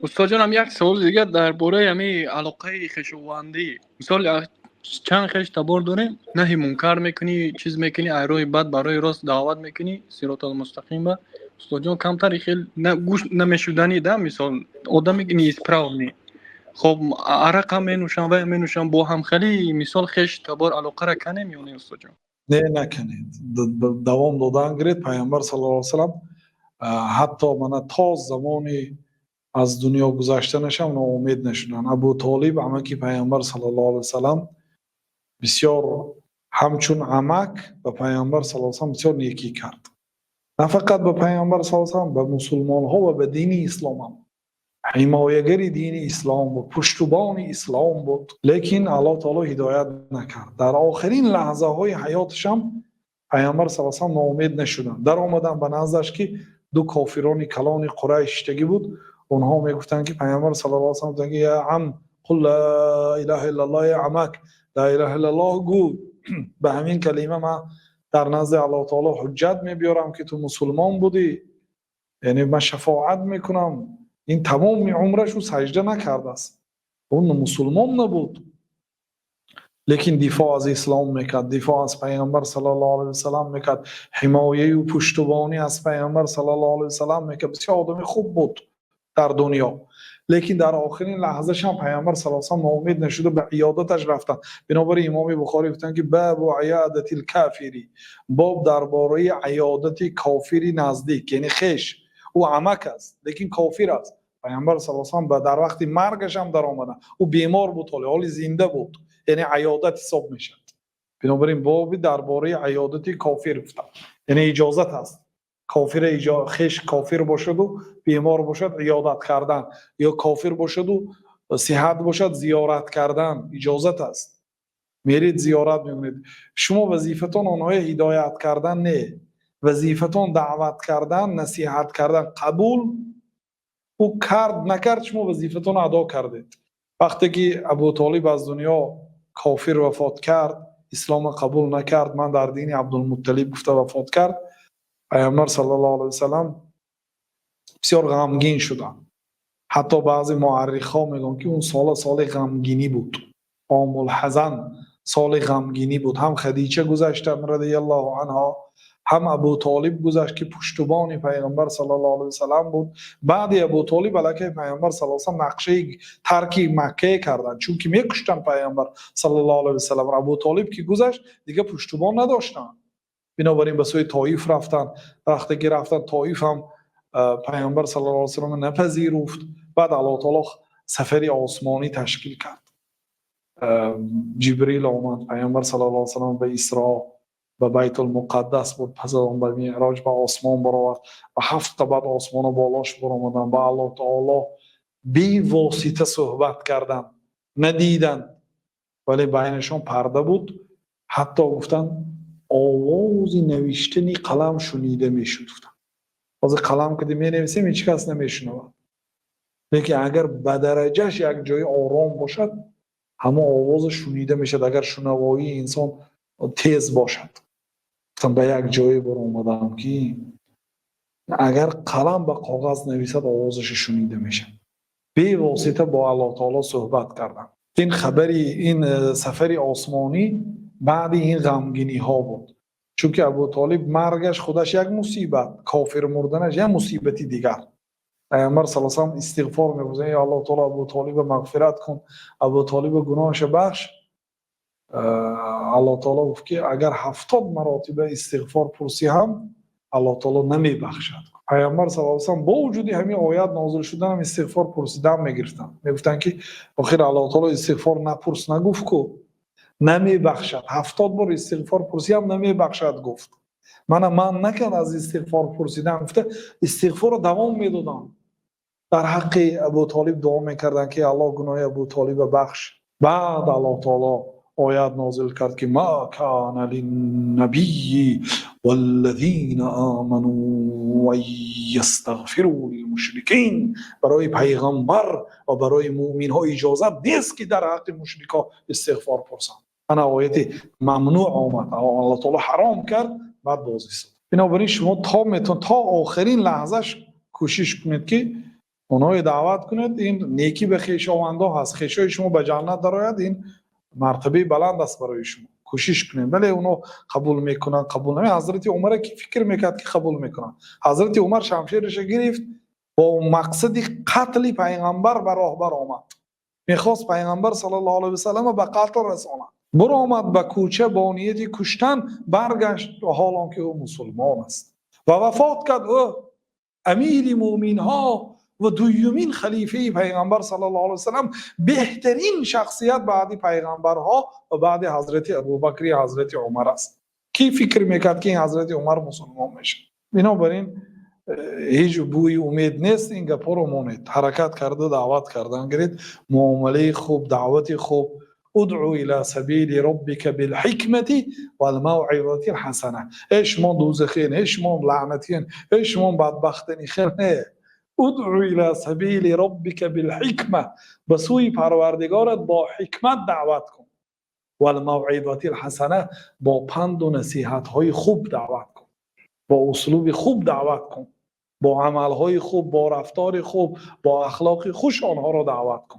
Устодҷонам, як саволи дигар дар бораи ҳамин алоқаи хешовандӣ. Мисол, чанд хеш табор дорем, наҳи мункар мекунӣ, чиз мекунӣ, ай роҳи бад барои рост даъват мекунӣ, сиротал мустақим ба устодҷон, камтар хел гӯш намешуданӣ да, мисол, одаме ки неисправный. Хоб, арақам менӯшам, вай менӯшам, бо ҳамхелӣ, мисол, хеш табор алоқара канем ё не, устодҷон? Не, накунед, давом додан гиред. Пайғамбар саллаллоҳу алайҳи васаллам ҳатто мана то замони аз дунё гузаштанашам ноумед нашуданд. Абу Толиб, амаки Пайғамбар саллаллоҳу алайҳи васаллам, бисёр ҳамчун амак ба Пайғамбар саллаллоҳу алайҳи васаллам бисёр некӣ кард. На фақат ба Пайғамбар саллаллоҳу алайҳи васаллам, ба мусулмонҳо ва ба дини ислом ҳам. Ҳимоягари дини ислом буд, пуштубони ислом буд, лекин Аллоҳ таоло ҳидоят накард. Дар охирин лаҳзаҳои ҳаёташам Пайғамбар саллаллоҳу алайҳи васаллам ноумед нашуданд. Даромаданд ба наздаш, ки ду кофирони калони Қурайш шиштагӣ буд. Онҳо мегуфтанд, ки Пайғамбар саллаллоҳу алайҳи васаллам гуфтанд, ки: «Я ам, қул ла илаҳа иллаллоҳ, я амак, ла илаҳа иллаллоҳ гӯ, ба ҳамин калима ман дар назди Аллоҳ таоло ҳуҷҷат мебиёрам, ки ту мусулмон будӣ, яъне ман шафоат мекунам». Ин тамоми умраш ӯ саҷда накардааст, ӯ мусулмон набуд, лекин дифоъ аз ислом мекард, дифоъ аз Пайғамбар саллаллоҳу алайҳи васаллам мекард, ҳимояю пуштубонӣ аз Пайғамбар саллаллоҳу алайҳи васаллам мекард. Бисёр одами хуб буд дар дунё, лекин дар охирин лаҳзашам Пайғамбар саллаллоҳу алайҳи васаллам ноумед нашуда, ба иёдаташ рафтанд. Бинобар ин Имоми Бухорӣ гуфтанд, ки: «Бабу иёдатил кофири», боб дар бораи иёдати кофири наздик, яъне хеш. Ӯ амак аст, лекин кофир аст. Пайғамбар саллаллоҳу алайҳи васаллам дар вақти маргашам даромаданд. Ӯ бемор буд, ҳоли зинда буд, яъне иёдат ҳисоб мешавад. Бинобар ин боби дар бораи иёдати кофир гуфтанд, яъне иҷозат аст кофира, хеш кофир бошаду бемор бошад, иёдат кардан, ё кофир бошаду сиҳат бошад, зиёрат кардан иҷозат аст. Меред, зиёрат мекунед. Шумо вазифатон онҳоя ҳидоят кардан не, вазифатон даъват кардан, насиҳат кардан. Қабул ӯ кард, накард, шумо вазифатонро адо кардед. Вақте ки Абу Толиб аз дунё кофир вафот кард, исломро қабул накард, «Ман дар дини Абдулмутталиб» гуфта вафот кард, Пайғамбар саллаллоҳу алайҳи васаллам бисёр ғамгин шуданд. Ҳатто баъзе муаррихҳо мегӯянд, ки он сола соли ғамгинӣ буд, омулҳазан, соли ғамгинӣ буд. Ҳам Хадича гузаштанд радиаллоҳу анҳо, ҳам Абу Толиб гузашт, ки пуштубони Пайғамбар саллаллоҳу алайҳи васаллам буд. Баъди Абу Толиб аллакай Пайғамбар саллаллоҳу алайҳи васаллам нақшаи тарки Маккае карданд, чунки мекуштанд Пайғамбар саллаллоҳу алайҳи васаллам. Абу Толиб ки гузашт, дига пуштубон надоштанд. Бинобар ин ба сӯи Тоиф рафтанд. Вақте ки рафтанд, Тоиф ҳам Пайғамбар саллаллоҳу алайҳи васаллам напазируфт. Баъд Аллоҳ таоло сафари осмонӣ ташкил кард. Ҷибрил омад, Пайғамбар саллаллоҳу алайҳи васаллам ба Исро, ба Байтулмуқаддас буд, пас аз он ба Меъроҷ, ба осмон баровард. Ба ҳафт қабат осмоно болош баромаданд, ба Аллоҳ таоло бевосита суҳбат карданд. Надиданд, вале байнашон парда буд. Ҳатто гуфтанд, овози навиштани қалам шунида мешуд. Гуфтанд, ҳозир қалам кади менависем, ҳеҷ кас намешунавад, лекин агар ба дараҷаш як ҷои ором бошад, ҳамон овоза шунида мешавад, агар шунавоии инсон тез бошад. Гуфтам, ба як ҷое баромадам, ки агар қалам ба коғаз нависад, овозаша шунида мешавад. Бевосита бо Аллоҳ таоло суҳбат кардам. Ин хабари ин сафари осмонӣ баъди ин ғамгиниҳо буд, чунки Абу Толиб маргаш худаш як мусибат, кофир мурданаш як мусибати дигар. Пайғамбар саллаллоҳу алайҳи васаллам истиғфор мепурсанд: «Ё Аллоҳ таоло, Абу Толиба мағфират кун, Абу Толиба гуноҳаша бахш». Аллоҳ таоло гуфт, ки агар 70 маротиба истиғфор пурсӣ ҳам, Аллоҳ таоло намебахшад. Пайғамбар саллаллоҳу алайҳи васаллам бо вуҷуди ҳамин оят нозил шуданам истиғфор пурсидан мегирифтанд. Мегуфтанд, ки охир Аллоҳ таоло истиғфор напурс нагуфт ку, намебахшад, 70 бор истиғфор пурсӣ ҳам намебахшад гуфт, мана ман накард аз истиғфор пурсидан гуфта, истиғфорро давом медоданд. Дар ҳаққи Абу Толиб дуо мекарданд, ки Аллоҳ гуноҳи Абу Толиба бахш. Баъд Аллоҳ таоло оят нозил кард, ки: «Ма кана линнабийи валлазина аману ан ястағфиру лилмушрикин». Барои пайғамбар ва барои муъминҳо иҷозат нест, ки дар ҳаққи мушрикҳо истиғфор пурсанд. Ана ояти мамнӯъ омад, Аллоҳ таоло ҳаром кард, баъд боз истод. Бинобар ин шумо то метавон, то охирин лаҳзаш кӯшиш кунед, ки Онҳое даъват кунед, ин некӣ ба хешовандон ҳаст. Хешои шумо ба ҷаннат дарояд, ин мартабаи баланд аст барои шумо. Кӯшиш кунед. Бале, онҳо қабул мекунанд, қабул наме. Ҳазрати Умара ки фикр мекард, ки қабул мекунанд? Ҳазрати Умар шамшераша гирифт, бо мақсади қатли пайғамбар ба роҳ баромад. Мехост пайғамбар саллаллоҳу алайҳи васалламро ба қатл расонад. Баромад ба кӯча бо нияти куштан, баргашт, ҳол он ки ӯ мусулмон аст ва вафот кард. Ӯ амири мӯъминҳо ва дуюмин халифаи пайғамбар саллаллоҳу алайҳи васаллам, беҳтарин шахсият баъди пайғамбарҳо ва баъди ҳазрати Абубакри ҳазрати Умар аст. Кӣ фикр мекард, ки ин ҳазрати Умар мусулмон мешавад? Бинобар ин ҳеҷ бӯи умед нест, ин гапҳоро монед. Ҳаракат карда даъват кардан гиред, муомилаи хуб, даъвати хуб. Удъу ила сабили роббика билҳикмати валмавъизати лҳасана. Эй шумо дӯзахиен, эй шумо лаънатиен, эй шумо бадбахтани, хел не. Удъу ила сабили роббика билҳикма, ба сӯи Парвардигорат бо ҳикмат даъват кун. Валмавъизати лҳасана, бо панду насиҳатҳои хуб даъват кун, бо услуби хуб даъват кун, бо амалҳои хуб, бо рафтори хуб, бо ахлоқи хуш онҳоро даъват кун.